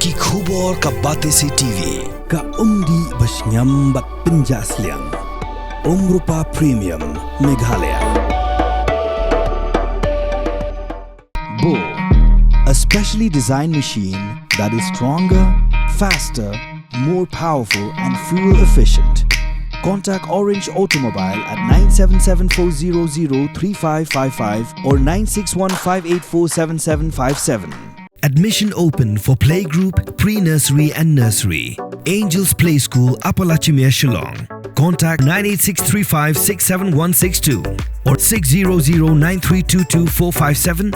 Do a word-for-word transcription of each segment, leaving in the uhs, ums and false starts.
Ki khubor ka Batesi T V, ka umdih ba shngiam bad pynjah sliang. Umrupa Premium, Meghalaya. Bo, a specially designed machine that is stronger, faster, more powerful, and fuel efficient. Contact Orange Automobile at nine seven seven four zero zero three five five five or nine six one five eight four seven seven five seven. Admission open for playgroup, pre-nursery and nursery. Angels Play School, Upper Lachimia, Shillong. Contact nine eight six three five six seven one six two or six zero zero nine three two two four five seven.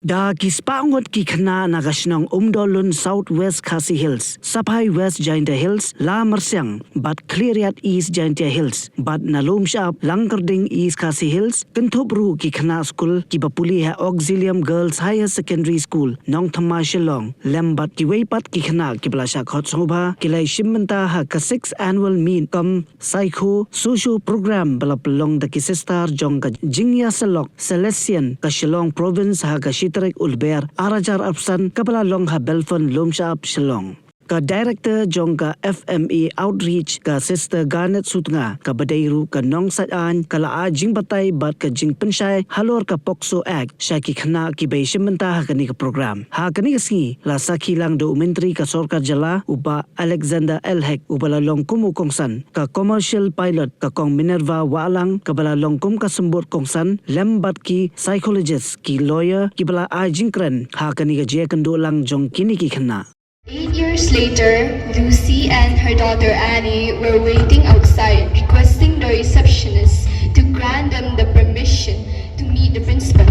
Da ki spah ngut ki khynnah na ka shnong Umdolun, South West Khasi Hills, Saphai West Jaintia Hills, Lamarsiang bad Khliehriat East Jaintia Hills bad na Lumshyiap, Langkyrding East Khasi Hills, kynthup ruh ki khynnah skul kiba pule ha Auxilium Girls Higher Secondary School, Nongthymmai, Shillong, lem bad kiwei pat ki khynnah kiba la shah khot sngewbha, ki la ïashim bynta ha ka sixth annual meet kum Saikho Socio Program ba la pynlong da ki sister jong ka jingïasyllok Salesian ka Shillong Province ha ka shi tarik u Lber ar hajar arphew san, kaba la long ha Belfon, Lumshyiap, Shillong. Ka Director jong ka F M A Outreach, ka Sister Garnet Sutnga, kaba dei ruh ka nongsait aiñ, ka la ai jingbatai bad ka jingpynshai halor ka POCSO Act sha ki khynnah kiba ïashim bynta ha kane ka program. Ha kane ka sngi la sakhi lang da u Myntri ka Sorkar Jylla, u Bah Alexander L Hek, uba la long kum u kongsan, ka Commercial Pilot, ka Kong Minerva Wahlang, kaba la long kum ka symbud kongsan, lem bad ki psychologist, ki lawyer, kiba la ai jingkren ha kane ka jingïakynduh lang jong kine ki khynnah. Eight years later, Lucy and her daughter Annie were waiting outside, requesting the receptionist to grant them the permission to meet the principal.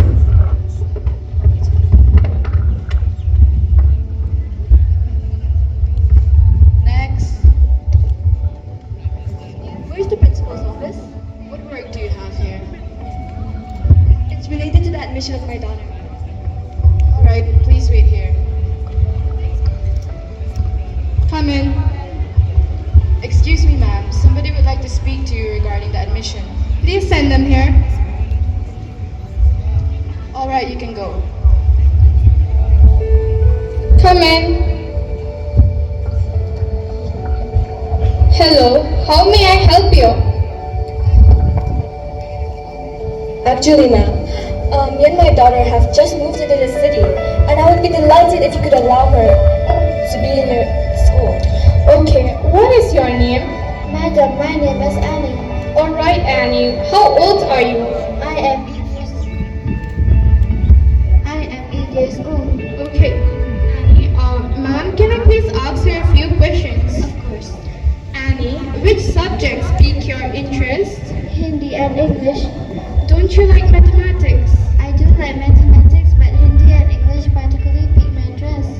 Next. Where's the principal's office? What work do you have here? It's related to the admission of my daughter. All right, please wait here. Come in. Excuse me, ma'am. Somebody would like to speak to you regarding the admission. Please send them here. All right, you can go. Come in. Hello, how may I help you? Actually, ma'am, um, me and my daughter have just moved into the city, and I would be delighted if you could allow her to be in your school. Okay, what is your name? Madam, my name is Annie. All right, Annie, how old are you? I am eight years, I am eight years old. Okay, Annie, uh, ma'am, can I please ask you a few questions? Of course. Annie, which subjects pique your interest? Hindi and English. Don't you like mathematics? I do like mathematics, but Hindi and English particularly pique my interest.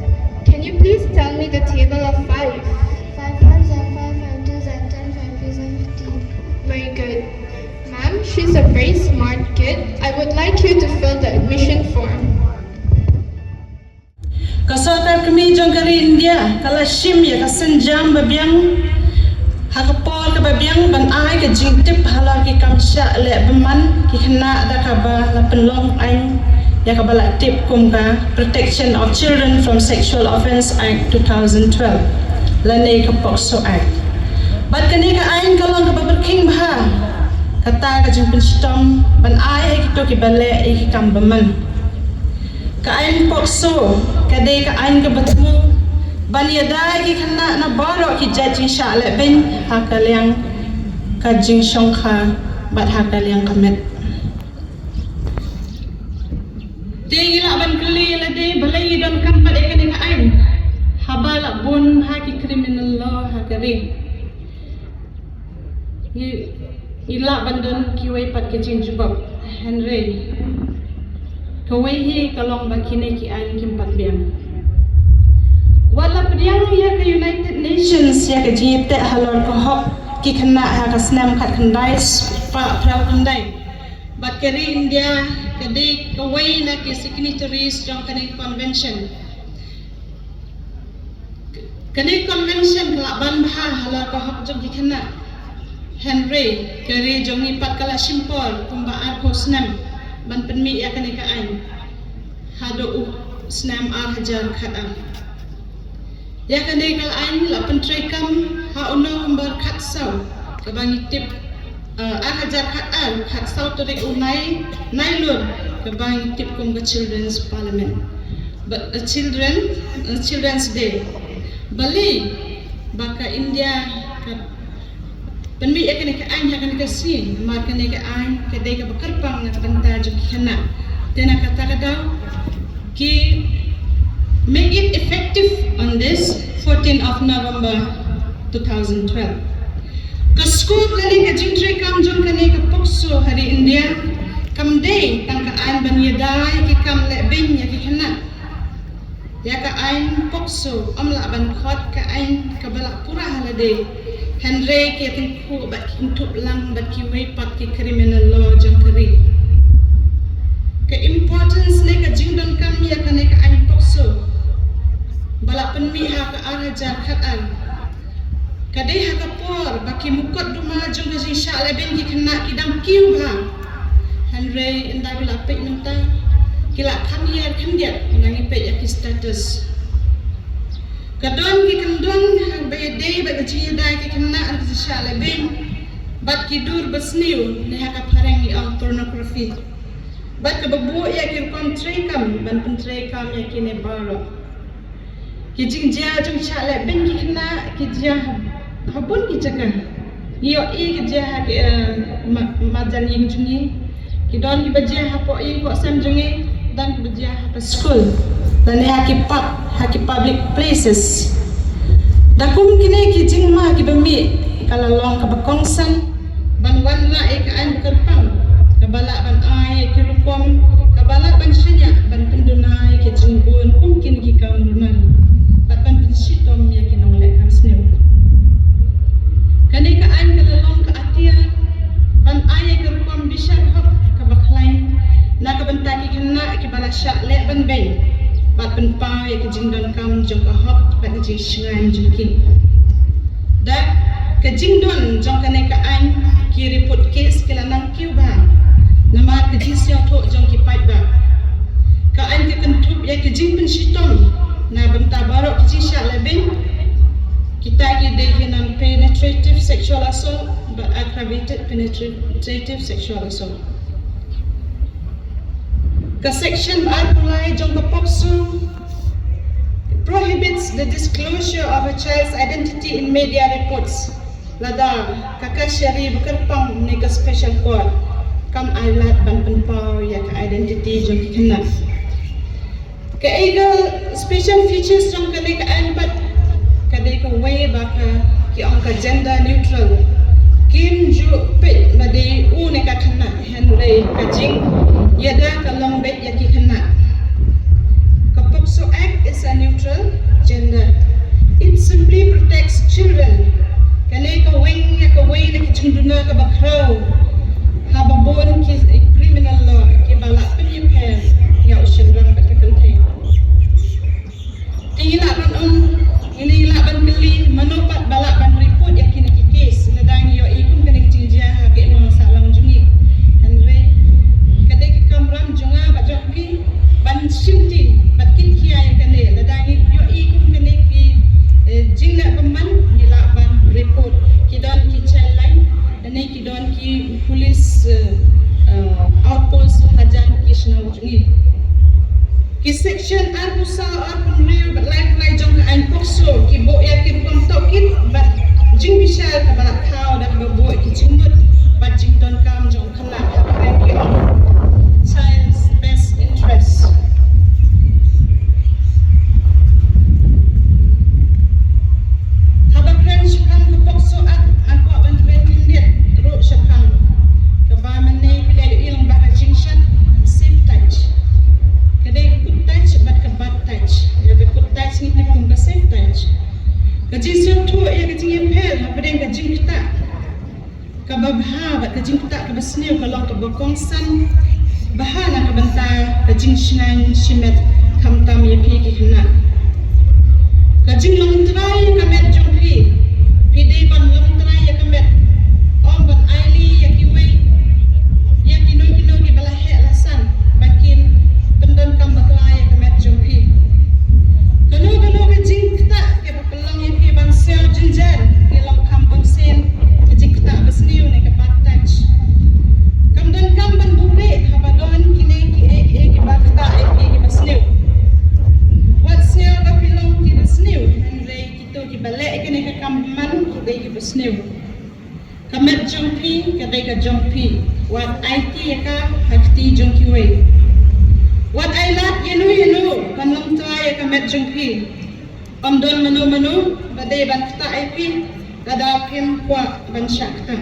Can you please tell me the table of five? Five ones are five, five twos are ten, five threes are fifteen. Very good. Ma'am, she's a very smart kid. I would like you to fill the admission form. Ka sorkar kmie jong ka ri India ka la shim ïa ka sienjam ba biang ha ka por kaba biang ban ai ka jingtip halor ki kam shah leh bymman ki khynnah da kaba la pynlong aiñ ïa kaba la tip kum ka Protection of Children from Sexual Offence Act two thousand twelve lane ka POCSO Act. Bad kane ka aiñ ka long kaba pyrkhing bha kata ka jingpynshitom ban ai ha kito kiba leh ïa ki kam bymman. Ka aiñ POCSO ka dei ka aiñ kaba thmu ban ïada ïa ki khynnah na baroh ki jait jingshah leh beiñ ha ka liang ka jingshongkha bad ha ka liang ka met. Te ngi lah ban kylli ïa lade balei ngi donkam pat ïa kane ka aiñ haba la bun ha ki criminal law ha ka ri. Ngi, ngi lah ban don kiwei pat ki jingjubab, hynrei kawei hi ka long ba kine ki aiñ kim pat biang. Wat la pdiang ïa ka United Nations ïa ka jingïateh halor ka hok ki khynnah ha ka snem khatkhyndai spah phra khyndai. Bad ka ri India ka dei kawei na ki signatories jong kane ka convention. Kane ka convention ka lah ban bha halor ka hok jong ki khynnah. Hynrei ka ri jong ngi pat ka la shim por kumba arphew snem ban pynmih ïa kane ka aiñ haduh u snem ar hajar khatar. Ïa kane ka aiñ la pyntreikam ha u November khatsaw, kaba ngi tip, eh, ar hajar khatar, khatsaw tarik u Nai, Nailur, kaba ngi tip kum ka Children's Parliament. Ba, eh, Children, eh, Children's Day. Balei ba ka India ka pynmih ïa kane ka aiñ ha kane ka sngi, namar kane ka aiñ ka dei kaba kyrpang na ka bynta jong ki khynnah. Te na kata ka daw ki make it effective on this fourteenth of November two thousand twelve. Ka scope lane ka jingtreikam jong kane ka POCSO ha ri India kam dei tang ka aiñ ban ïada ïa ki kam lehbeiñ ïa ki khynnah. Ïa ka aiñ POCSO ym lah ban khot ka aiñ kaba la pura ha lade. Hynrei ki ïatyngkhuh bad ki kynthup lang bad kiwei pat ki criminal law jong ka ri. Ka importance ne ka jingdonkam ïa kane ka aiñ POCSO ba la pynmih ha ka ar hajar khatar. Ka dei ha ka por ba ki mukotduma jong ka jingshah lehbeiñ ki khynnah ki dang kiew bha. Hynrei ynda ki la peit mynta ki la kham hiar khyndiat ynda ngi peit ïa ki status. Ka don ki kyndon haba ïadei bad ka jingïada ki khynnah ha ka jingshah lehbeiñ bad ki dur basniew ne ha ka phareng ngi ong pornography. Bad kaba buh ïa ki rukom treikam ban pyntreikam ïa kine baroh. Ki jingjia jong shah lehbeiñ ki khynnah ki jia ha, ha bun ki jaka. Ngi ïohi ki jia ha ki, eh, ma-, marjan ïing jong ngi. Ki don kiba jia hapoh ïing poh sem jong ngi, don kiba jia ha ka skul. Lane ha ki pub, ha ki public places. Da kum kine ki jingma kiba mih ka la long kaba kongsan ban wanrah ïa ka aiñ ba kyrpang kaba lah ban ai ïa ki rukom kaba lah ban shaniah ban pynduna ïa ki jingbun kum kine ki kam runar bad ban pynshitom ïa ki nongleh kam sniew. Kane ka aiñ ka la long ka atiar ban ai ïa ki rukom bishar hok kaba khlaiñ na ka bynta ki khynnah kiba la shah leh ban beiñ bad pynpaw ïa ki jingdonkam jong ka hok bad ka jingshngaiñ jong ki. Da ka jingdon jong kane ka aiñ ki report case ki la nang kiew bha namar ka jingsngewthuh jong ki paidbah. Ka aiñ ka kynthup ïa ka jingpynshitom na bynta baroh ka jingshah lehbeiñ. Kita ki dei ki non-penetrative sexual assault bad aggravated penetrative sexual assault. Ka section arphew lai jong ka POCSO prohibits the disclosure of a child's identity in media reports. Lada ka kashari ba kyrpang ne ka special court kam ai lad ban pynpaw ïa ka identity jong ki khynnah. Kaei ka special features jong kane ka aiñ pat? Ka dei kawei ba ka ki ong ka gender neutral. Kim ju peit ba dei u ne ka khynnah. Hynrei ka jingïada ka long beit ïa ki khynnah. Ka POCSO Act is a neutral gender. It simply protects children. Kane ka weng ïa kawei na ki jingduna kaba khraw haba bun ki criminal law kiba la pynïapher ïa u shynrang bad ka kynthei. Te ngi lah ban ong, ngi lah ban kylli mano pat ba lah ban report ïa kine ki case lada ngi ïohi kum kane ka jingjia ha ka imlang sahlang jong ngi. Hynrei ka dei ka kamram jong nga bad jong phi ban shimti bad kit khia ïa kane. Lada ngi ïohi kum kane ki, eh, jingleh bymman ngi lah ban report. Ki don ki child line lane ki don ki police, eh, eh, outpost hajan ki shnong jong ngi. Ki section arphew saw, arphew hynriew bad laiphew lai jong ka aiñ POCSO ki buh ïa ki rukom tohkit bad jingbishar kaba la thaw da kaba buh ki jingmut bad jingdonkam jong u khynnah ha ka rem ki ong child's best interest. Haba kren shaphang ka POCSO Act, nga kwah ban kren khyndiat ruh shaphang kaba mynne phi la ïohi lyngba ka jingshad safe touch. Ka dei ka kut touch bad ka bad touch. Ïa ka kut touch ngi tip kum ka safe touch. Ka jingsngewthuh ïa ka jingïapher hapdeng ka jingktah kaba bha bad ka jingktah kaba sniew ka long kaba kongsan bha na ka bynta ka jingshngaiñ shimet khamtam ïa phi ki khynnah. Ka jinglong trai ïa ka met jong phi, phi dei ban long trai ïa ka met. Ym ban ailad ïa kiwei, ïa kino kino kiba la heh la san ba kin pyndonkam bakla ïa ka met jong phi. Kano kano ka jingktah kaba Kam man ki dei ki basniew. Ka met jong phi ka dei ka jong phi. Wat aiti ïa ka ha kti jong kiwei. Wat ai lad ïa no ïa no ban long trai ïa ka met jong phi. Ym don mano mano ba dei ban ktah ïa phi lada phim kwah ban shah ktah.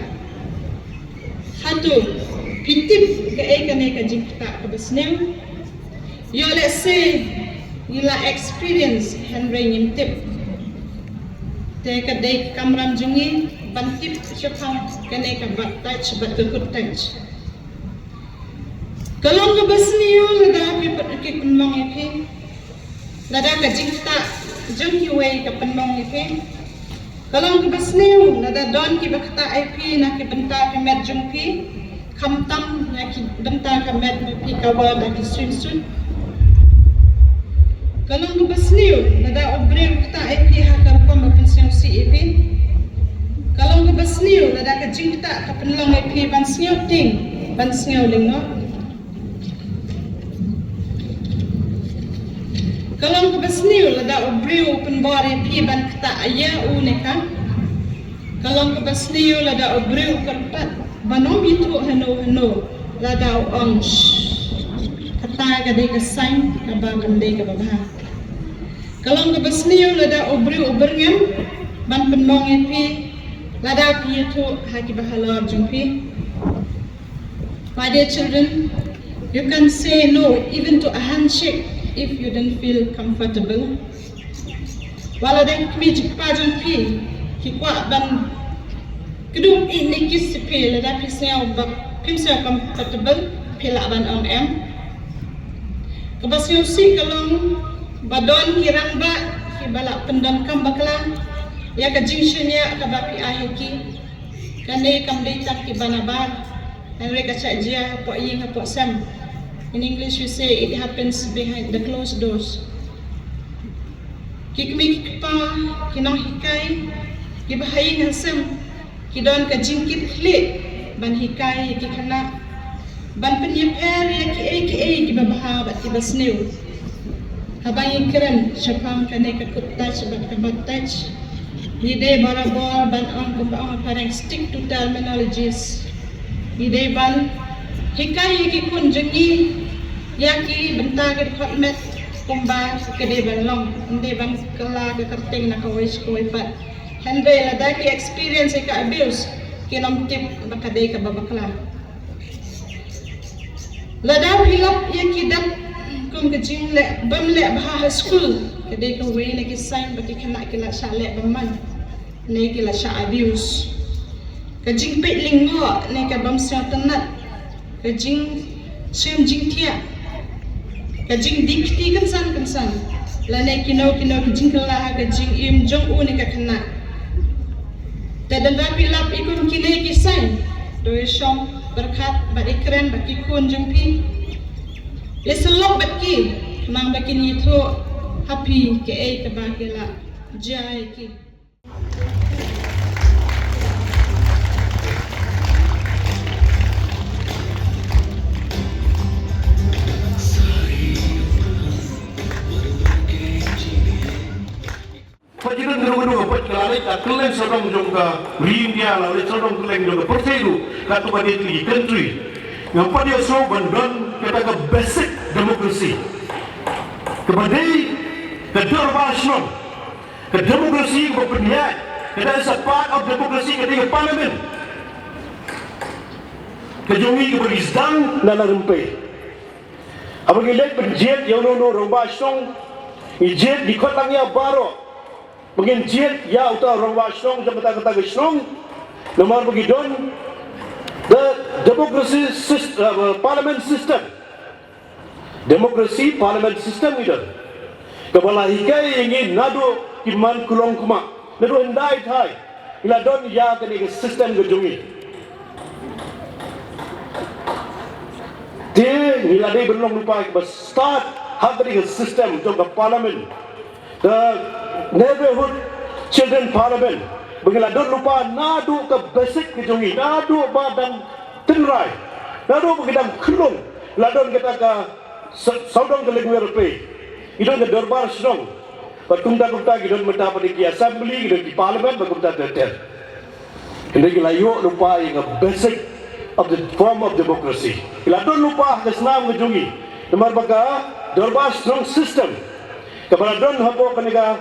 Hato phi tip kaei kane ka jingktah kaba sniew? Ïoh lehse ngi la experience hynrei ngim tip. Te ka dei ka kamram jong ngi ban tip shaphang kane ka bad touch bad ka good touch. Ka long kaba sniew lada phi pat ki pynmong ïa phi. Lada ka jingktah jong kiwei ka pynmong ïa phi. Ka long kaba sniew lada don kiba ktah ïa phi na ki bynta ka met jong phi. Khamtam na ki bynta ka met ma phi ka wa da ki swimsuit. Ka long kaba sniew lada u briew ktah ïa phi ha ka rukom ba pynsngewsih ïa phi. Ka long kaba sniew lada ka jingktah ka pynlong ïa phi ban sngew tieng ban sngew lyngngoh. Ka long kaba sniew lada u briew u pynbor ïa phi ban ktah ïa u ne ka. Ka long kaba sniew lada u briew u kyrpad ban ym ïathuh hano hano lada u ong shh. Kata ka dei ka sign kaba kam dei kaba bha. Ka long kaba sniew lada u briew u byrngem ban pynmong ïa phi lada phi ïathuh ha kiba halor jong phi. My dear children, you can say no even to a handshake if you don't feel comfortable. Wat lada ki kmie ki kpa jong phi ki kwah ban kdup ïa ne kiss ïa phi lada phi sngew ba phim sngew comfortable phi lah ban ong em. Kaba sngewsih ka long ba don ki rangbah kiba la pyndonkam bakla ïa ka jingshaniah kaba phi ai ha ki. Kane kam dei tang kiba nabar. Hynrei ka shah jia hapoh ïing hapoh sem. In English we say it happens behind the closed doors. Ki kmie ki kpa ki nonghikai kiba ha ïing ha sem ki don ka jingkitkhlieh ban hikai ïa ki khynnah ban pynïapher ïa kiei kiei kiba bha bad kiba sniew. Haba ngi kren shaphang kane ka good touch bad ka bad touch, ngi dei barabor ban ong kumba ong ha phareng stick to terminologies. Ngi dei ban hikai ïa ki khun jong ngi ïa ki bynta ki dkhot met kumba ka dei ban long. Ym dei ban kylla ka kyrteng na kawei sha kawei pat. Hynrei lada ki experience ïa ka abuse kin ym tip ba ka dei kaba bakla. Lada phi lap ïa ki dak kum ka jingleh bym leh bha ha skul ka dei kawei na ki sign ba ki khynnah ki la shah leh bymman ne ki la shah abuse. Ka jingpeit lyngngoh ne ka bym sngewtynnat, ka jingshem jingthiah, ka jingdie kti kynsan kynsan lane kino kino ki jingkylla ha ka jingim jong u ne ka khynnah. Te lada phi lap ïa kum kine ki sign to ïa shong pyrkhat bad ïa kren bad ki khun jong phi. Ïa sylloh bad ki khnang ba kin ïathuh ha phi kaei kaba ki la jia ïa ki. Pajidon jong ka paj ka la leit ka kylleng sawdong jong ka ri India, la leit sawdong kylleng jong ka pyrthei ruh, katto katne ki country. Ngam pat ïohsngew ban don kata ka basic democracy. Kaba dei ka dorbar shnong, ka democracy kaba pynïaid, kata is a part of democracy, ka dei ka parliament. Ka jong ngi kaba ngi sdang na la rympei. Haba ngi leit ban jied ïa uno uno rangbah shnong, ngi jied ngi khot lang ïa baroh ba ngin jied ïa uta rangbah shnong jong kata kata ka shnong. Namar ba ngi don the democracy system, uh, parliament system. Democracy parliament system ngi don kaba la hikai ïa ngi naduh ki man kulong kmah, naduh hyndai thai ngi la don ïa kane ka system ka jong ngi. Te ngi la dei ban long lypa kiba stad ha kane ka system jong ka parliament, ka neighborhood children parliament, ba ngi la don lypa naduh ka basic ka jong ngi, naduh ba dang tynrai, naduh ba ki dang khunlung la don kata ka sa-, sawdong ka leng wer pei. Ngi don ka dorbar shnong. Bad kumta kumta ki don mynta pat ki assembly, ki don ki parliament, bad kumta ter ter. Hynrei ki la ïoh lypa ïa ka basic of the form of democracy. Ki la don lypa ha ka snam ka jong ngi. Namar ba ka dorbar shnong system kaba la don hapoh kane ka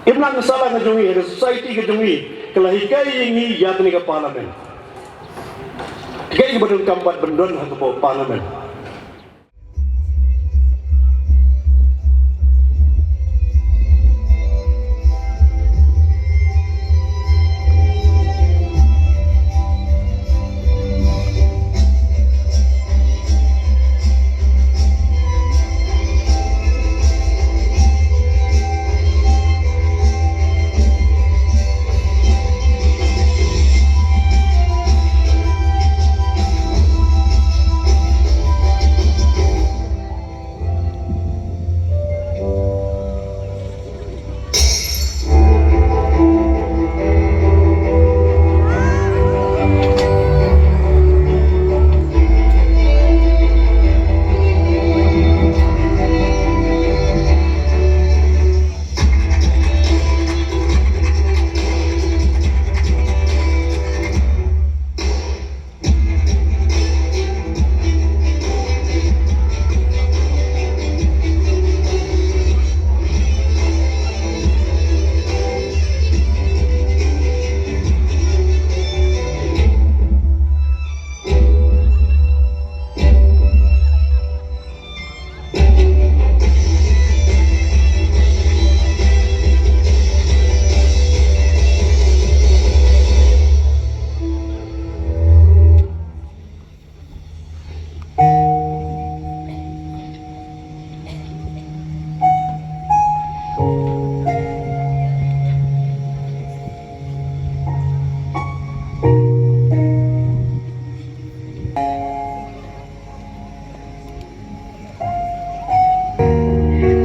imlang sahlang ka jong ngi, ka society ka jong ngi, ka la hikai ïa ngi ïa kane ka parliament. Hikai kaba donkam pat ban don ha ka parliament.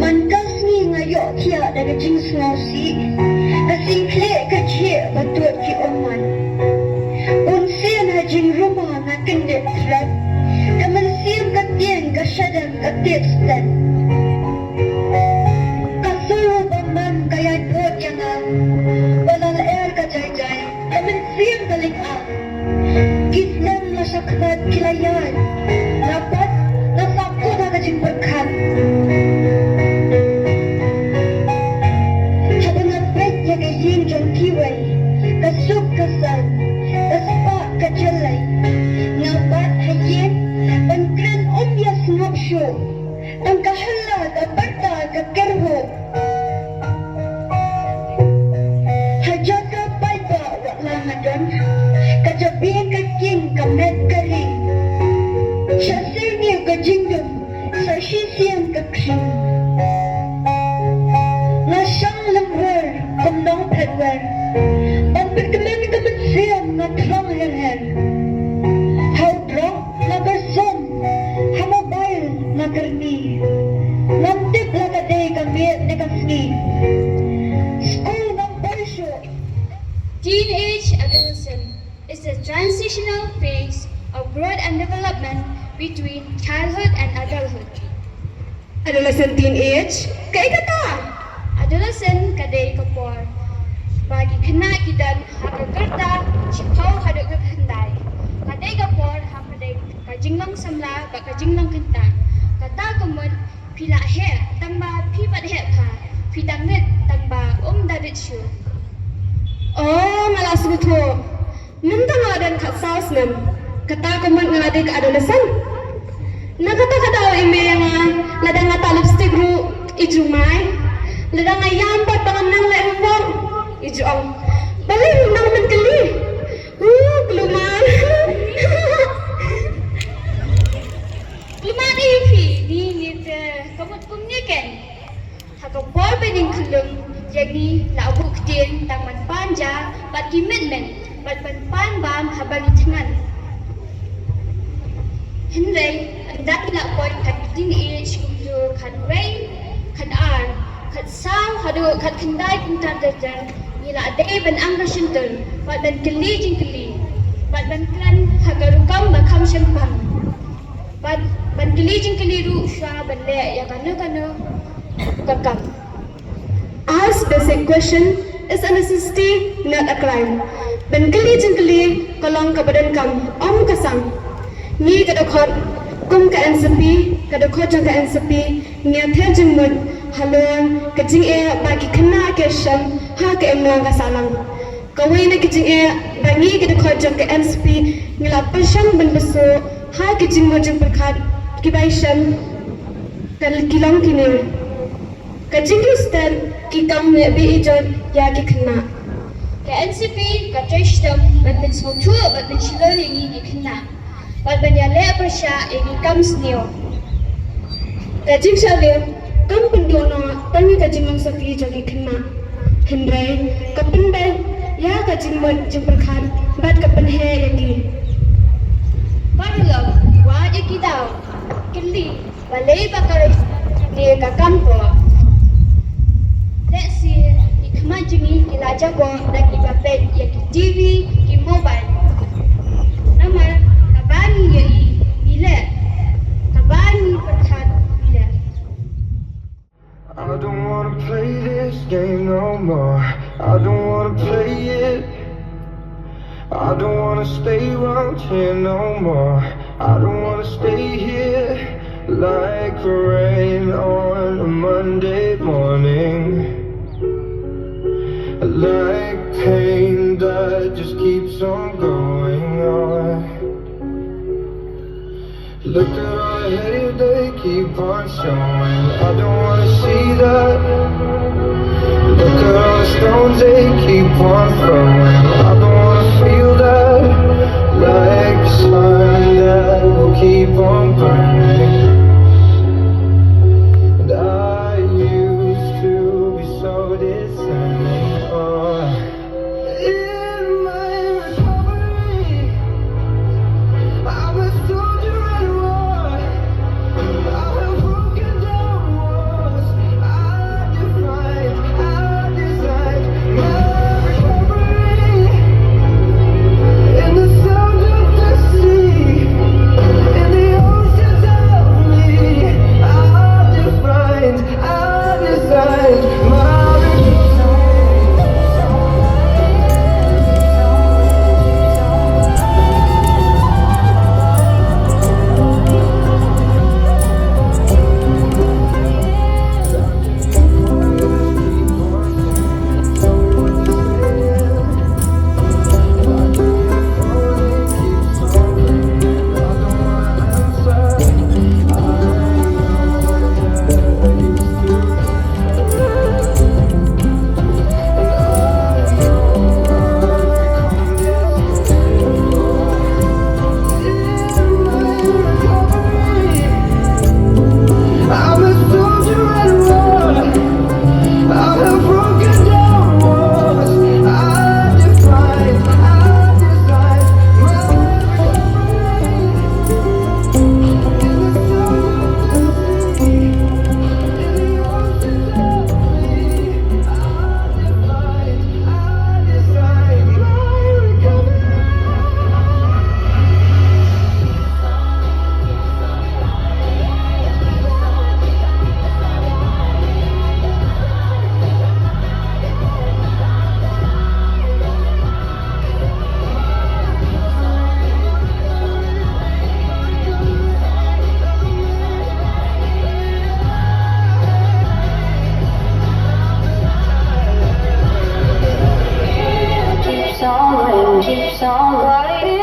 Man ka sngi nga ïoh thiah da ka jingsngewsih, ka sing khlieh ka jhieh ba tuid ki ummat. Bun sien ha jingruma nga kyndit thret, ka mynsiem ka tieng ka shadem ka tied stet. Ka sur ba man ka ïaid bud ïa nga, ba la lyer ka jai jai, ka mynsiem ka ling ah. Ki snem la shakmat ki la ïaid, nga pat nga sah kut ha ka jingpyrkhat. Haba nga peit ïa ka ïing jong kiwei, ka suk ka saiñ, ka spah ka jyllei, nga bat ha ïing ban kren um ïa sngap shuh. Tang ka hylla ka pyrta ka kyrhuh. Ha jaka paidbah wat la nga don, ka jabieng ka king ka met ka ring. Sha syrngiew ka jingdum, sa shisien ka khring. Nga shang lynter kum nongphet wer, ban pynkmen ka mynsiem nga thrang her her. Ha u drok nga kyrsum, ha mobile nga kyrni. Ngam tip la ka dei ka miet ne ka sngi. Skul ngam poi shuh. Teenage adolescent is a transitional phase of growth and development between childhood and adulthood. Adolescent, teenage, kaei kata? Adolescent ka dei ka por ba ki khynnah ki don ha ka rta shiphew haduh ka khyndai. Ka dei ka por ha ka dei ka jinglong samla bad ka jinglong khynnah. Kata ka mut phi la heh, tangba phi pat heh pha, phi dang rit, tangba um da rit shuh. Oh, nga la sngewthuh. Mynta nga la don khatsaw snem, kata ka mut nga la dei ka adolescent. Na kata ka daw i mei ïa nga, lada nga tah lipstick ruh i ju mai. Lada nga ïam pat ba ngam nang leh homework i ju ong, balei ngam nang pynkylli. Uh, klumar. Klumar ïa phi, ni ni te ka mut kumne ken. Ha ka por ba ngi khyllung, ïa ngi la buh ktien tang ban pan ja bad ki mynmen bad ban pan bam haba ngi thngan. Hynrei ynda ngi la poi ha ka teenage kumjuh khatwei, khatar, khatsaw haduh khatkhyndai kumta ter ter, ngi la dei ban angba shyntur bad ban kylli jingkylli bad ban kren ha ka rukom ba kham shemphang. Bad ban kylli jingkylli ruh shuwa ban leh ïa kano kano ka kam. First basic question, is a necessity, not a crime. Ban kylli jingkylli ka long kaba donkam, ym ka sang. Ngi ka dkhot kum ka N C P, ka dkhot jong ka N C P, ngi ïather jingmut halor ka jingeh ba ki khynnah ki shem ha ka imlang ka sahlang. Kawei na ki jingeh ba ngi ka dkhot jong ka N C P ngi la pyrshang ban pynsuh ha ki jingmut jingpyrkhat kiba shem, ka ki long kine. Ka jingkit stet ki kam leh beh ijot ïa ki khynnah. Ka N C P ka trei shitom ban pynsngewthuh bad pynshlur ïa ngi ki khynnah bad ban ïaleh pyrshah ïa ki kam sniew. Ka jingshah liang kam pynduh noh tang ïa ka jinglong sati jong ki khynnah, hynrei ka pynbeit ïa ka jingmut jingpyrkhat bad ka pynheh ïa ki. Paralok, wad ïa ki daw, kylli balei ba ka roi ne ka kam ko. Lehse ki khmat jong ngi ki la jaboh da kiba peit ïa ki T V, ki mobile. Namar kaba ngi ïohi ngi leh, kaba ngi pyrkhat ngi leh. I don't wanna play this game no more. I don't wanna play it. I don't wanna stay around here no more. I don't wanna stay here like rain on a Monday morning. Like pain that just keeps on going on. Look at all the hate they keep on showing. I don't wanna see that. Look at all the stones they keep on throwing. I don't wanna feel that. Like the sun that will keep on burning. And I used to be so discerning. Oh. In my recovery, I'm a soldier at war. I have broken down walls. I defined, I designed my recovery. In the sound of the sea, in the oceans of me, I defined, I designed my I'm a soldier at war. I have broken down walls. I defined, I designed my recovery. In the sound of the sea, in the oceans of me, I defined, I designed my recovery. Keeps on going, keeps on going.